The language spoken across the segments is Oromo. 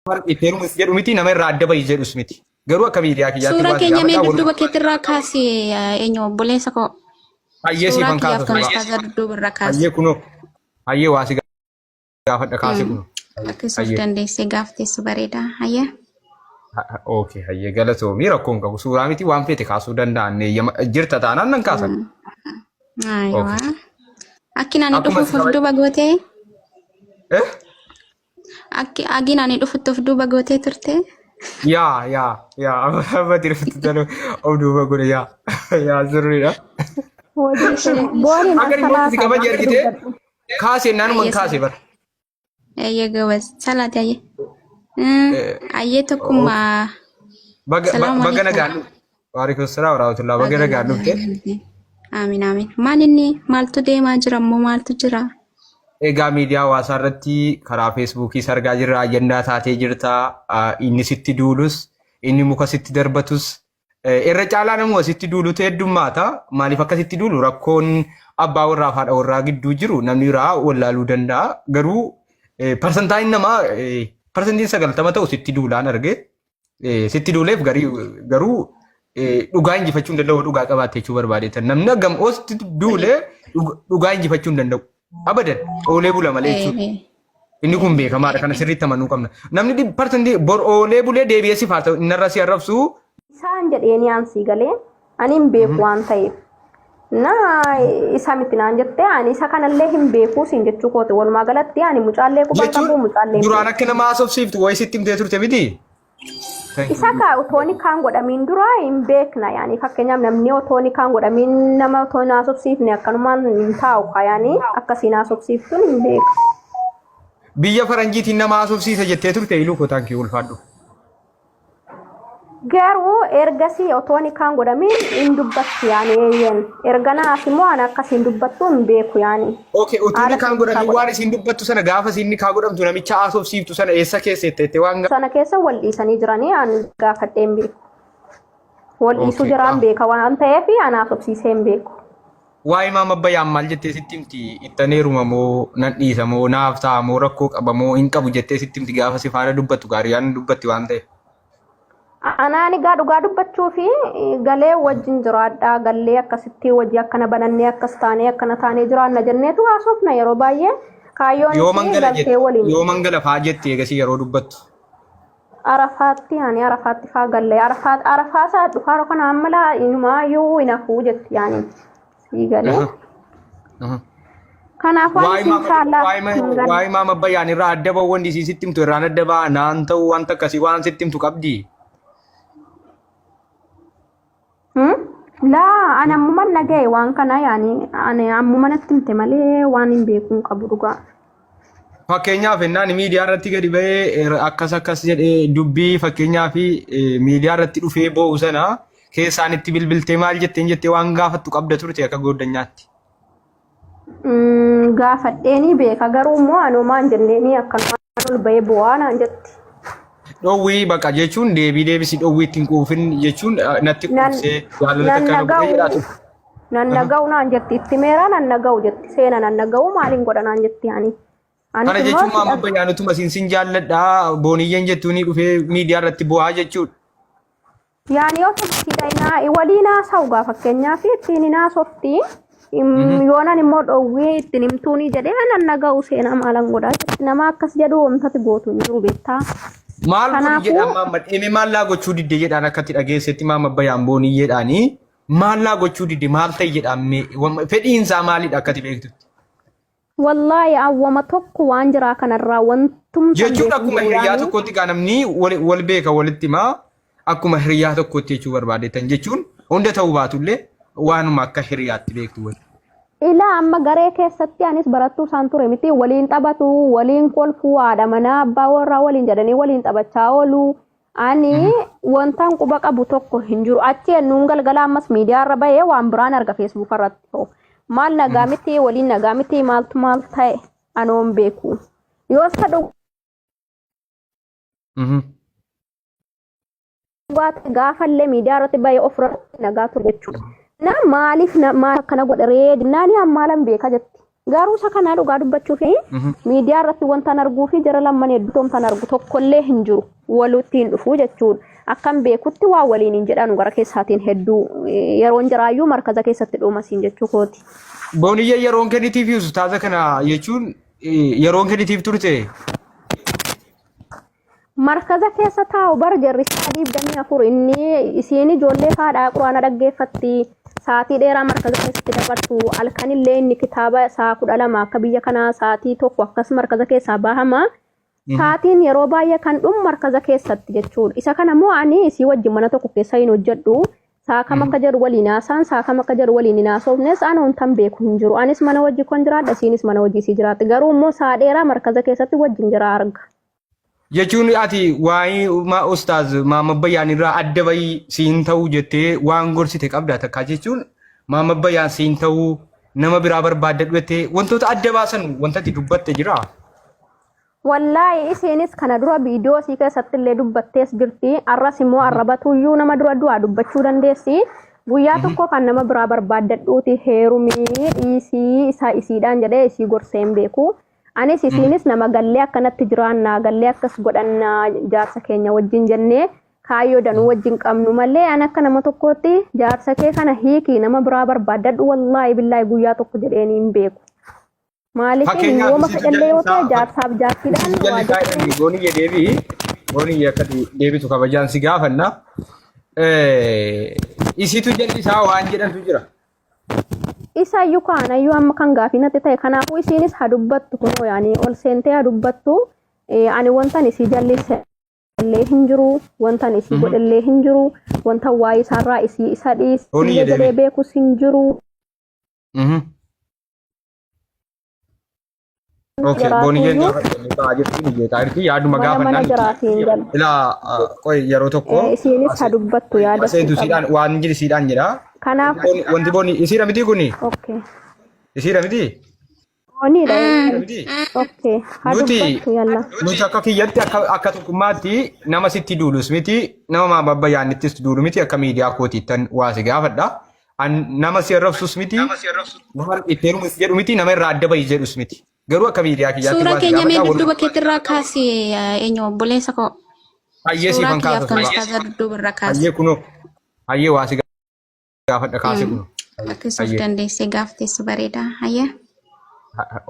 Itti heerumus jedhu miti, nama irraa adda bahi jedhus miti. Garuu akka miidiyaa kiyyaatti Suuraa waan si keenya mee gaafadhaa dudduuba walumaa. keetirraa kaasi, eenyu obboleessa koo. Hayyee Suuraa siifan kiyyaaf kaasa kan suuraa. ustaaza dudduuba irraa kaasi. Hayyee kunoo. Hayyee waa si gaafadha kaase kunoo. Akka of Hayyee. dandeessee gaafteessu bareeda. Hayyee. Okay, hayyee galatoomii, rakkoon qabu suuraa miti, waan feete kaasuu danda'an jirta taanaan nan kaasan. Ayiwaa. Okay. Akki ani Akkuma dhufuuf si of kabaj. duuba gootee? Eh? Akki agiin ani dhufutti of duuba gootee turte? Yaa yaa yaa, amma dirfatti tanu of duuba godhe, yaa yaa, sirriidha. Hojii booniin Akka akka dhimmoota si laataa kabaje gaafa argite dubbadhu. kaasee naanuman Ayyee kaasee salaate. bara. Ayyee gobas. Salaate ayyee. Ayyee tokkummaa. Baga Salaamu baga alaikum. nagaan dhufte. Waalaikum salaam warahmatullahi, baga Baga nagaan dhufte. nagaan dhufte. Amiin amiin. Maal inni maaltu deemaa jira immoo, maaltu jira? Egaa miidiyaa hawaasaa irratti karaa feesbuukii argaa jirra, ajandaa taatee jirta. Inni sitti duulus, inni muka sitti darbatus, irra caalaa namuma sitti duulutu heddummaata. Maaliif akka sitti duulu, rakkoon abbaa warraa fi haadha warraa gidduu jiru namni biraa wallaaluu danda'a. Garuu parsantaan namaa, 90% ta'u sitti duulaan arge. Sitti duuleef garuu dhugaa injifachuu hin danda'u, dhugaa qabaatte jechuu barbaadeetan. Namni hagam oo sitti duulee dhugaa injifachuu hin danda'u. Abadan oolee bula malee jechuudha. Inni kun beekamaadha. Kana sirriitti amanuu qabna. Namni parsantii bor oolee bulee deebi'ee si faarsa, innarra si arrabsu. Isaan jedheeni aan sii galee ani hin beeku waan ta'eef. Na isa miti naan jettee, ani isa kanallee hin beeku siin jechuu kooti. Walumaa galatti ani mucaallee quban Jechuun qabu, mucaallee hin duraan beeku. akka nama haasofsiiftu wayii sitti himtee turte miti? Thank Isa you. ka otooni kaan godhamiin dura hin beekna, yaani fakkeenyaaf namni otooni kaan godhamiin nama otoo hin haasofsiifne akkanumaan hin taa'u ka, yaani akkasiin haasofsiiftuun hin beeku. Biyya faranjiitiin nama haasofsiisa jettee turte, iluu koo, thank you, ulfaadhu. Garuu ergasii otooni kaan godhamiin hin dubbatti, yaani eeyyeen. Erga naas immoo ani akkasiin dubbattu hin beeku yaani. Okay, utuu Haala ni kaan siin godhamiin godhame. waan isiin dubbattu sana, gaafa isiin ni kaa godhamtu namicha haasofsiiftu sana eessa keessa jettee waan Sana keessa wal dhiisanii jiranii ani gaafadhee hin beeku. Wal dhiisuu jiraan beeka waan ta'eef ani haasofsiisee hin beeku. Waa'ee maama Abbayyaan maal jettee sitti himti? Ittan heeruma moo nan dhiisa moo naaf ta'a moo rakkoo qaba moo hin qabu jettee sitti himti gaafa si faana dubbattu, gaariyyaan dubbatti waan ta'eef? Anaan egaa dhugaa dubbachuu fi galee wajjin jiraadhaa, gallee akkasitti wajji akkana banannee, akkas taanee, akkana taanee jiraanna jenneetu haasofna yeroo baay'ee. Kaayyoon Yoo ishee mangala galtee jette, waliin yoo mangala faa jette eegasii yeroo dubbattu. Arafaatti, ani Arafaatti faa galle, Arafaat Arafaa isaa dhufaa kana amma laa inumaa yoo hin hafuu jetti, yaani sii galee. Kanaaf waan Waa'ee isin maama inshaallah waa'ee hin galle. waa'ee maama Abbayyaan irraa adda ba'u wanti isiin sitti himtu, irraan adda ba'a naan ta'u wanta akkasii waan sitti himtu qabdi. Hmm? Laa, ani ammuman dhaga'e waan kana, yaani ani ammuma natti himte malee waan hin beekuu hin qabu dhugaa. Fakkeenyaaf ennaan miidiyaa irratti gadi ba'ee akkas akkas jedhee dubbii, fakkeenyaaf miidiyaa irratti dhufee boo'u sana keessaan itti bilbiltee maal jetteen jettee waan gaafattu qabda turte akka gooddanyaatti? Gaafadheenii beeka, garuu immoo anumaan jenneeni akkanumaan ol ba'ee bu'aa naan jetti. Dhowwii baqa jechuun deebii deebisi, dhowwii ittiin quufin jechuun natti Nan quufsee jaalala nan takka na godhee jedhaa naga'u ture. nan naga'u naan jetti, itti meeraa nan naga'u jetti, seena nan naga'u maaliin godha naan jetti ani. Kana Anis immoo jechuun si maama Abbayyaan utuma isin sin jaalladhaa booniyyeen jettuunii dhufee miidiyaa irratti bu'aa jechuudha. Yaani yoo tokkidha waliin haasa'u gaa, fakkeenyaaf ittiin hin haasofti. Yoonan immoo dhowwee ittiin himtuuni jedhee anan naga'u seenaa maalan godhaa jetti, nama akkas jedhu wantati gootu hin jiru beektaa. Maal godhi Kanaafuu jedhaan maama dhimmi maal laa gochuu didde jedhaan akkatti dhageessetti, maama Abbayyaan booniyyeedhaanii maal laa gochuu didde, maal ta'e jedhaan, fedhiin isaa maalidha akkatti beektutti? Wallaahi awwama tokko waan jiraa kanarraa wantumtan Jechuun beeku hin akkuma jiru hiriyaa yaani. tokkootti gaa namni wal beeka, walitti himaa, akkuma hiriyaa tokkootti jechuu barbaadetan, jechuun hunda ta'uu baatullee waanuma akka hiriyaatti beektu wali. Ilaa, amma garee keessatti anis barattuu isaan ture miti, waliin taphatu, waliin kolfu, haadha manaa abbaa warraa waliin jedhanii waliin taphachaa oolu. Ani wantaan quba qabu tokko hin jiru. Achi ennuun galgala ammas miidiyaa irra bahee waan biraan arga feesbuuka irratti. Hoo maal nagaa miti, waliin nagaa miti, maaltu maal ta'e anoon beeku. Yoo isa dhugaa ta'e gaafallee miidiyaa irratti bahee ofirratti nagaa ture jechuudha. Na maaliif maal akkana godha ree jennaani an maalan beeka jetti. Garuu isa kanaa dhugaa dubbachuu fi miidiyaa irratti wantan arguu fi jara lamman hedduu wantan argu tokkollee hin jiru. Walitti hin dhufu jechuudha. Akkan beekutti waa waliin hin jedhanu gara keessaatiin hedduu yeroon jiraayyuu markaza keessatti dhumasiin jechuu kooti. Booniyyee yeroon kennitiif ustaaza kana jechuun yeroon kennitiif turte. Markaza keessa taa'u bara jarri sa'a 24 inni isiin ijoollee haadhaa quraana dhaggeeffatti sa'aatii dheeraa markaza keessatti dabarsu halkanillee inni kitaaba sa'a 12 akka biyya kanaa sa'aatii 1 akkas markaza keessaa bahama. Sa'aatiin yeroo baay'ee kan dhumu markaza keessatti jechuudha. Isa kana immoo ani isii wajjin mana tokko keessa hin hojjedhu. Sa'a kam akka jedhu waliin haasaan sa'a kam akka jedhu waliin hin haasofnes ani wantan beeku hin jiru. Anis mana hojii kon jiraadha isiinis mana hojii isii jiraatti. Garuu immoo sa'a dheeraa markaza keessatti wajjin jira arga. Jechuun ati waa'ee ustaaz Mahammad Bayyaan irraa adda bahii siin ta'uu jettee waan gorsite qabda takkaa jechuun Mahammad Bayyaan siin ta'uu nama biraa barbaaddadhu jettee wantoota adda baasan wanta ati dubbatte jira. Wallaahi isiinis kana dura viidiyoo isii keessatti illee dubbattees jirti. Arras immoo arrabatuyyuu nama dura du'aa dubbachuu dandeessi. Guyyaa tokko kan nama biraa barbaaddadhuuti heerumii dhiisii isaa isiidhaan jedhee isii gorsee hin beeku. Anis isiinis nama gallee akkanatti jiraannaa gallee akkas godhannaa jaarsa keenya wajjin jennee kaayyoo danuu wajjin qabnu malee an akka nama tokkootti jaarsa kee kana hiiki nama biraa barbaaddadhu wallaahi billaahi guyyaa tokko jedheen hin beeku. Maaliif Fakkeenyaaf yooma isitu fedhallee yoo ta'e jallisaa jaarsaaf jaartiidhaan isitu waa jallisaa jechuun jedhani gooniyye deebii gooniyye akka deebitu kabajaan si gaafanna. Isitu jallisaa waan jedhantu jira. Isa iyyuu kaanayyuu amma kan gaafii natti ta'e kanaafuu isiinis haa dubbattu kunoo yaani ol seentee haa dubbattu ani wantan isii jallise illee hin jiru wantan isii godhe illee hin jiru wantan waa'ee isaarraa isii isa Hoonii dhiisee jedhee jedhee. beekus hin jiru. Okay, booniyyeen Jiraatuyyuu gaafa jennee ta'aa jirti ni jeeqaa jirti yaaduma mana mana gaafannaan jiraatiin jala. ilaa qoy yeroo tokko Isiinis haa dubbattu yaada sii aseentu qaba. siidhaan waan jiru siidhaan jedha. Kanaaf Wanti booni isiidha miti kuni okay. isiidha miti Booniidha. isiidha miti. Okay. Haa Nuti dubbattu yalla. nuti akka kiyyatti akka tokkummaatti nama sitti duulus miti nama maababbayyaanittis duulu miti akka miidiyaa kootiittan waa si gaafadha. An nama si arrabsus miti, nama itti heerumus jedhu miti, nama irraa adda bahi jedhus miti. Garuu akka miidiyaa kiyyaatti Suuraa waan si keenya mee gaafadha. dudduuba keetirraa kaasi eenyu obboleessa koo. Hayyee Suuraa siifan kiyyaaf kaasa kan suuraa. ustaaza dudduuba irraa kaasi. Hayyee kunoo. Hayyee waa si gaafadha kaase kunoo. Akka of Hayyee. dandeessee gaafteessu bareeda. Hayyee.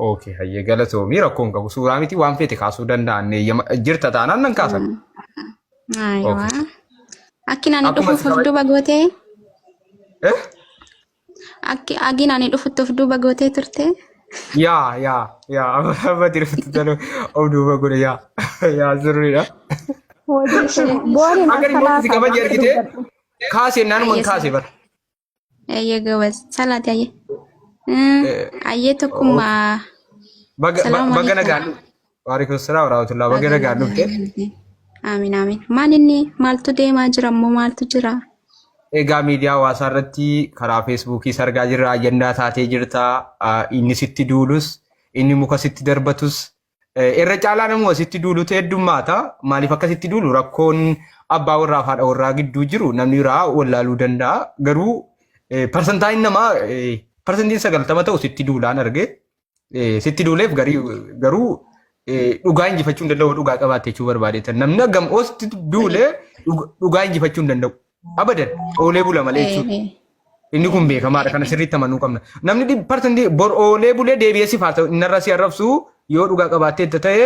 Okay hayyee galatoomii rakkoon qabu suuraa miti waan feete kaasuu danda'an jirta taanaan nan kaasan. Ayiwaa. Okay. Akki ani Akkuma dhufuuf si of kabaj. duuba gootee? Eh? Akki agiin ani dhufutti of duuba gootee turte? Yaa yaa yaa amma dirfatti tanu of duuba godhe yaa yaa sirriidha. Hojii kee booniin Akka dhimmoota si assalaataa kabaje gaafa argite dubbadhu. kaasee naanuman Ayyee kaase salaati. bara. Ayyee gobaz. Salaati ayyee. Ayyee tokkummaa. Baga Salaamu baga alaikum. nagaan dhufte. Waalaikum salaam warahmatullahi baga Baga nagaan nagaan dhufte. dhufte. Amiin amiin. Maal inni maaltu deemaa jira immoo maaltu jira? Egaa miidiyaa hawaasaa irratti karaa feesbuukii sargaa jirra ajandaa taatee jirta. Inni sitti duulus inni muka sitti darbatus Irra caalaa namuma sitti duulutu heddummaata. Maaliif akka sitti duulu rakkoon abbaa warraa fi haadha warraa gidduu jiru namni biraa wallaaluu danda'a. Garuu parsantaan namaa parsantiin 90 ta'u sitti duulaan arge. Sitti duuleef garuu dhugaa injifachuu hin danda'u dhugaa qabaatte jechuu barbaadeetan. Namni hagam oo sitti duulee dhugaa injifachuu hin danda'u. Abadan oolee bula malee jechuudha. Inni kun beekamaadha. Kana sirriitti amanuu qabna. Namni parsantii bor oolee bulee deebi'ee si faarsa. Inni irra si arrabsu yoo dhugaa qabaattee ta'e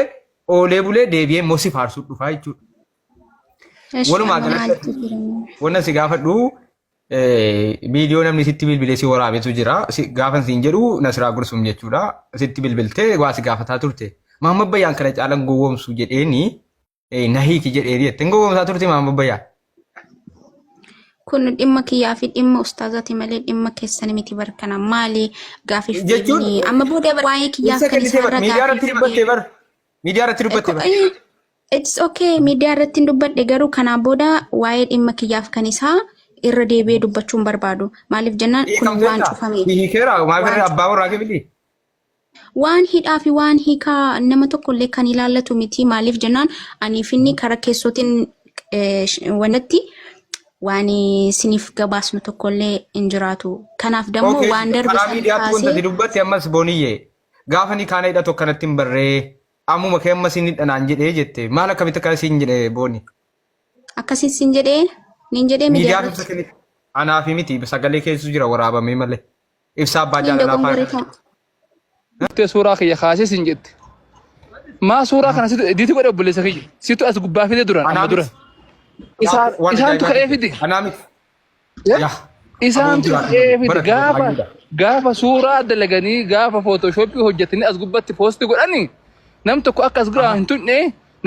oolee bulee deebi'ee immoo si faarsuu dhufa jechuudha. Eshi Walumaa amma galatti maaltu jira? wanna si gaafadhu viidiyoo namni sitti bilbilee si waraabetu jira. Gaafan siin jedhu Nasiraa Gursum jechuudha. Sitti bilbiltee waa si gaafataa turte. Mahammad Bayyaan kana caalan gowwoomsu jedheeni na hiiki jedheeni jette. Hin gowwoomsaa turte Mahammad Bayyaan. Kun dhimma kiyyaa fi dhimma ustaazaati malee dhimma keessan miti barkana. Maali gaafiif Jechuun deebiin amma booda waa'ee kiyyaaf ibsa kan kennitee bar isaarra miidiyaa irratti gaafiif dubbattee bar miidiyaa irratti dubbattee bar. It's okay miidiyaa irratti hin dubbadhe garuu kanaa booda waa'ee dhimma kiyyaaf kan isaa irra deebi'ee dubbachuu hin barbaadu. Maaliif jennaan kun waan Hiikamteetta. cufame. Hiikeera maaf Waan irra abbaa warraa kee miti. Waan hidhaa fi waan hiikaa nama tokkollee kan ilaallatu miti. Maaliif jennaan anii fi inni karaa keessootiin wanatti waan isiniif gabaasnu tokkollee hin jiraatu. Kanaaf dammoo Okay, waan darbe karaa san miidiyaatti wanta kaasee ati dubbatte ammas booniyyee. Gaafa ni kaana hidhatu akkanatti hin barree ammuma kee amma siin hidha naan jedhee jette. Maal akkamitti akkana siin jedhe booni? Akkasiin siin jedhee niin jedhee miidiyaa Miidiyaa ibsa irratti. kennite. Anaa fi miti sagalee keessu jira waraabamee malee. Ibsaa abbaa Niin jaalalaa dogongore faana. ta'a. Jettee suuraa kiyya kaasee siin jette. Maa suuraa kana situ ediitii godhe obboleessa kiyya. Situ as gubbaa fide duraan Anaa amma dura. miti. Isaan Waan isaantu ajaa'ibaa ka'ee fide. fide. Anaa miti. Eh? Yaa. Aboon Isaantu jiraatu ka'ee malee. fide Bara kana gaafa hayyuudha. gaafa suuraa dalaganii gaafa footooshooppii hojjetanii as gubbatti poosti godhanii nam tokko akka as biraa hin tuqne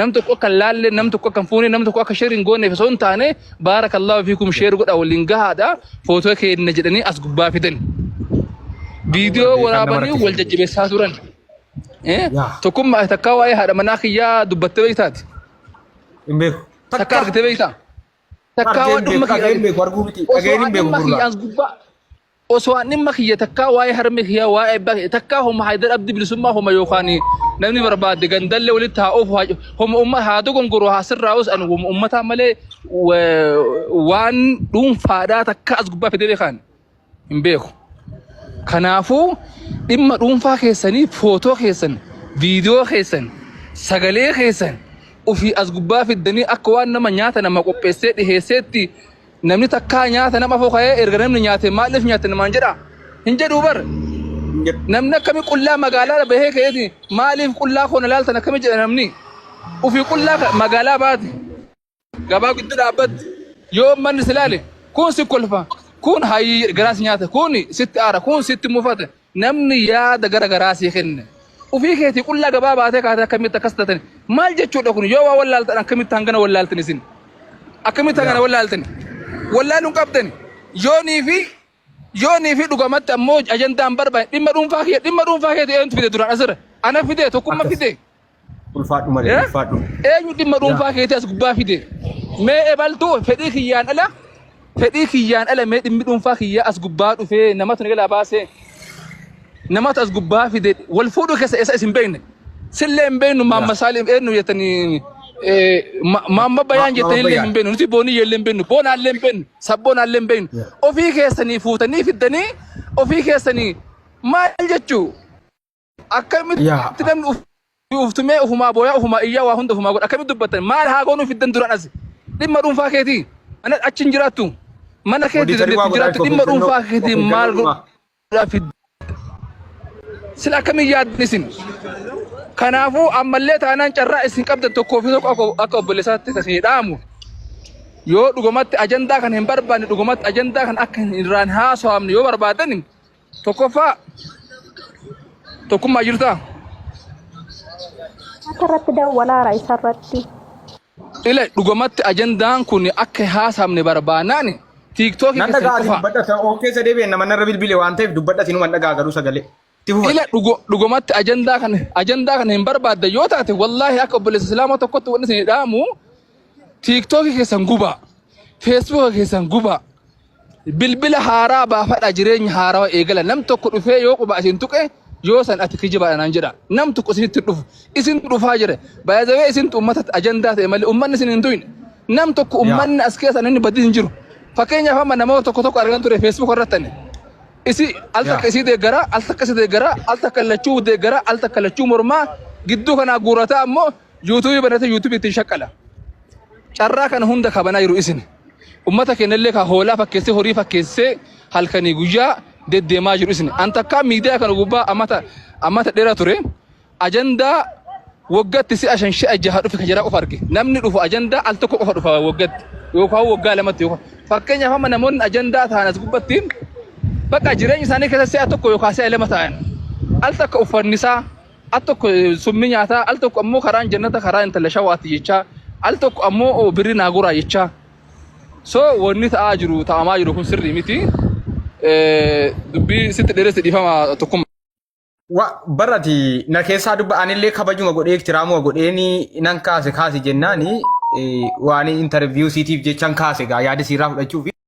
nam tokko akka hin laalle nam tokko akka hin fuune nam tokko akka sheer hin gooneef osoo hin taane baarakallaahu fiikum sheer godha waliin gahaadha footoo keenya jedhanii as gubbaa fidan. Viidiyoo Beekan nama waraabanii rakkisa. wal jajjabeessaa turan. Eh? Yaa. Tokkummaa takkaa waa'ee haadha manaa kiyyaa dubbattee beektaati. Hin beeku. Takkaa Takka. argitee beektaa? Takkaa Argee waan hin beeku. dhimma Dhagee kiyya hin beeku. Arguu miti. osoo Dhageen hin an beeku dhimma kiyya gurraa. as gubbaa osoo an dhimma kiyya takkaa waa'ee harme kiyya waa'ee abbaa kiyya takkaa homa haydar abdi bilisummaa homa yookaan namni barbaade gandallee walitti haa oofu haa homa umma haa dogongoro haa sirraa'us an homa ummataa malee waan dhuunfaadhaa takkaa as gubbaa fidee beekaan hin beeku. Kanaafuu dhimma dhuunfaa keessanii footoo keessan, viidiyoo keessan, sagalee keessan ofii as gubbaa fiddanii akka waan nama nyaata nama qopheessee dhiheesseetti namni takkaa nyaata nama afoo ka'ee erga namni nyaate maaliif nyaatte namaan jedha hin jedhuu bar. Hin jedhu. Namni akkami qullaa magaalaa bahee ka'eeti maaliif qullaa koo na laaltan akkami jedha namni ofii qullaa magaalaa baate. Gabaa gidduu dhaabbatti yoo manni si laale kun si kolfa kun hayyii garaa si nyaata kun sitti aara kun sitti mufata namni yaada gara garaa sii kenne ofii keetii qullaa gabaa baatee kaatee akkamitti akkas taatan maal jechuudha kun yoo waa wallaaltan akkamitti hangana wallaaltan isin akkamitti hangana wallaaltan wallaaluun qabdan yoonii fi yoonii fi dhugamatti ammoo ajandaan barbaade dhimma dhuunfaa kee dhimma dhuunfaa keetii eenyutu fide duraan asirra ana fide tokkummaa Akkas. fide Ulfaadhu malee Eh? ulfaadhu. Eenyu dhimma dhuunfaa keetii as gubbaa fide? Mee ebaltuu fedhii kiyyaan ala fedhii kiyyaan ala mee dhimmi dhuunfaa kiyyaa as gubbaa dhufee namatu na jalaa baasee namatu as gubbaa fide wal fuudhuu keessa eessa isin beekne sillee hin beeknu maamma saalim eenyu jettanii maamma bayaan Maamma jettanii illee Bayaan. hin beeknu nuti booniyya illee hin beeknu boonaallee hin beeknu sabboonaallee hin beeknu ofii keessanii fuutanii fiddanii ofii keessanii maal jechuu Akkamitti Yaa. namni uftumee ufumaa booyaa ufumaa iyyaa waa hunda ufumaa godha akkamitti dubbattan maal haa goonuu fiddan duraan as dhimma dhuunfaa keetii mana achi hin jiraattu mana keetii Odiitarii waa dandeettu godhaa jiraattu of dhimma eeggannoo dhuunfaa of keetii eeggannoo maal dhumaa. godhaa fiddan sila akkamiin yaaddan isin kanaafuu ammallee taanaan carraa isin qabdan tokkoo fi tokko akka obboleessaatti isin dhaamu yoo dhugumatti ajandaa kana hin barbaanne dhugumatti ajandaa kana akka hin irraan haasawamne yoo barbaadan Tokkoffaa tokkummaa jirtaa? Akka irratti dawwalaara isarratti. Ila dhugumatti ajandaan kun akka haasamne barbaannaan tiiktookii Nan keessan dhagaa ati cufaa. dubbadha of keessa deebi'e nama narra bilbile waan ta'eef dubbadha sinuman dhagaa garuu sagalee. Itti fufa. Ila dhugumatti ajandaa kana hin barbaadda yoo taate wallaahi akka obboleessa islaamaa tokkotti wanni isin dhaamu tiiktookii keessan gubaa feesbuuka keessan gubaa Bilbila haaraa baafadha jireenya haarawa eegala nam tokko dhufee yoo quba isin tuqe yoo san ati kijibaadha naan jedha nam tokko isinitti hin dhufu isintu dhufaa jira baay'ee isintu ummata ajandaa ta'e malee ummanni isin hin tuyne nam tokko ummanni as keessa namni badii hin jiru fakkeenyaaf amma namoota tokko tokko argan ture feesbuuk irratti ani isi al takka isii deeggara al takka isii deeggara al takka lachuu deeggara al takka lachuu mormaa gidduu kanaa guurataa ammoo yuutuubii banate yuutuubii ittiin shaqqala carraa kana hunda kabanaa jiru isin. Ummata keenyallee ka hoolaa fakkeessee horii fakkeessee halkanii guyyaa deddeemaa jiru isin. An takkaa miidiyaa kana gubbaa amata amata dheeraa ture. Ajandaa waggatti si'a shan si'a jaha dhufe ka jiraa qofa arge. Namni dhufu ajandaa al tokko qofa dhufa waggatti yookaan waggaa lamatti yookaan fakkeenyaaf amma namoonni ajandaa ta'an as gubbatti bakka jireenya isaanii keessa si'a tokko yookaan si'a lama ta'an al takka uffanni isaa Al tokko summii nyaataa, al tokko ammoo karaan jannata karaa intala shawaati jechaa, al tokko ammoo birri naa guraa jechaa. So wanni ta'aa jiru ta'amaa jiru kun sirrii miti. Dubbii sitti dheeresse dhiifama tokkummaa. Wa barati na keessaa dubba anillee kabajuma godhee iktiraamuma godheeni nan kaase kaase jennaani waan interview siitiif jechan kaase gaa yaada siirraa fudhachuufi.